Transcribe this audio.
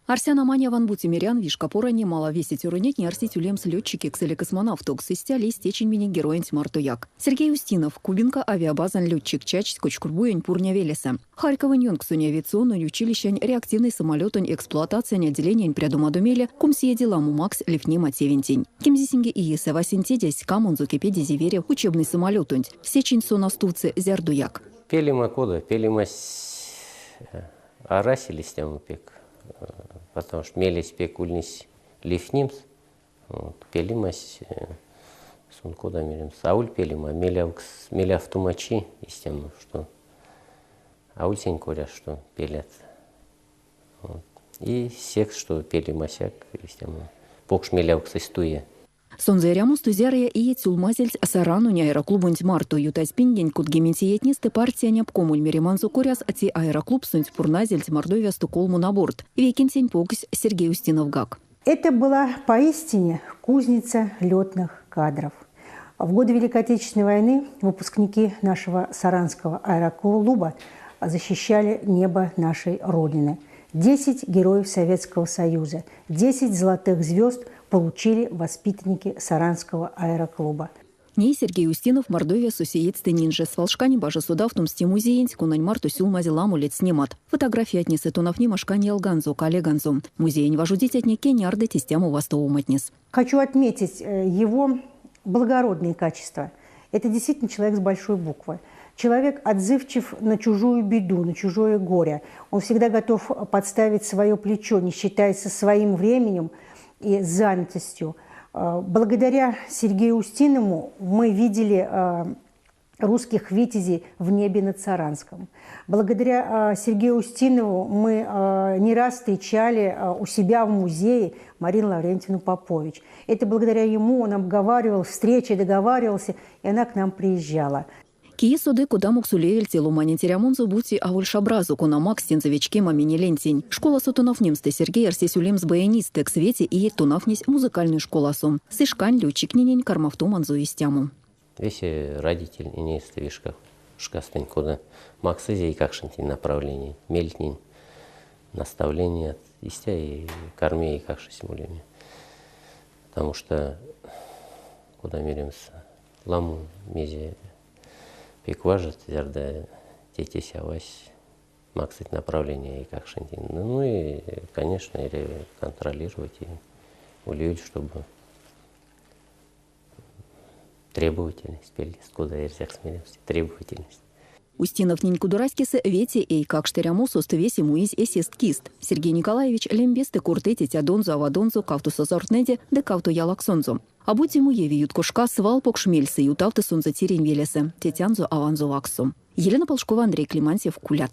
Арсян, а маняван, бути мерян, вишка поране малав весе цёрынетне арсить улемс лётчикекс или космонавтокс, истя лиссь течинь минек героенть мартояк. Сергей Устинов, Кубинка авиабазань лётчик, чачсь Кочкурбуень Пурня велесэ. Харьковонь ёнксонь авиационной училищань реактивной самолётонь эксплуатациянь отделениянь прядомадо мейле 20 иеде ламо макссь ливтнема тевентень. Кемзисемге иесэ васенцеде ськамонзо кепедизе верев учебной самолётонть. Се чинть сон а стувтсы зярдояк. Пелема кода? Пелемась арась истямо пек, потому что мелесь пек ульнесь ливтнемс. Вот. Пелемась, сон кода меремс, аволь пелема, мелявкс, мелявтомачи истямо, что аволь сень коряс, что пелят. Вот. И секс, что пелемасяк истямо покш мелявксось туе. Сонзэ эрямосто зярыя иеть сюлмазельть Саранонь аэроклубонть марто. Ютазь пингень кодгеменце иетнестэ партиянь обкомонь мереманзо коряс те аэроклубсонть пурназельть Мордовиясто колмо наборт. Вейкентень понгсь Сергей Устиновгак. Это была поистине кузница летных кадров. В годы Великой Отечественной войны выпускники нашего Саранского аэроклуба защищали небо нашей Родины. 10 героев Советского Союза, 10 золотых звезд получили воспитанники Саранского аэроклуба. Ней Сергей Устинов Мордовиясо сеедьстэ инже. Свалшкане бажи содавтомс те музеенть, конань марто сюлмазь ламо ледстнемат. Фотографиятнесэ тонавтнема шкань ялганзо, коллеганзо. Музеень важодицятне кенярдыть истямо вастовоматнес. Хочу отметить его благородные качества. Это действительно человек с большой буквы. Человек отзывчив на чужую беду, на чужое горе. Он всегда готов подставить свое плечо, не считаясь со своим временем и занятостью. Благодаря Сергею Устинову мы видели русских витязей в небе над Саранском. Благодаря Сергею Устинову мы не раз встречали у себя в музее Марину Лаврентьевну Попович. Это благодаря ему он обговаривал встречи, договаривался, и она к нам приезжала. Кие соды, кодамокс улевель те ломаненть эрямонзо, бути аволь шабразо, кона макссь тензэ вечкема менелентень. Школасо тонавтнемстэ Сергей арсесь улемс баянистэкс, вете иеть тонавтнесь музыкальной школасо. Сы шкань лётчиктненень кармавтоманзо истямо. Весе родительтне вишка шкастонть кода максызь эйкакшонтень направление, мельтнень, наставления, истя и карми эйкакшось молеме. Потому что, кода меремс, ламо мезе пек важат, зярдо тетясь авась максыть направление эйкакшонтень. Ну и, конечно, или контролировать и улевель, чтобы требовательность, пельдест, кода эрзякс меремс, требовательность. Устиновтнень кудораськесэ вете эйкакшт эрямосост весе муизь эсест кист. Сергей Николаевич лембестэ корты тетядонзо-авадонзо, кавто сазортнэде ды кавто ялаксонзо. А бути муеви юткошка, свал покш мельсэ ютавты сонзэ тиринь велесэ, тетянзо-аванзо вакссо. Елена Полшкова, Андрей Климантьев, Кулят.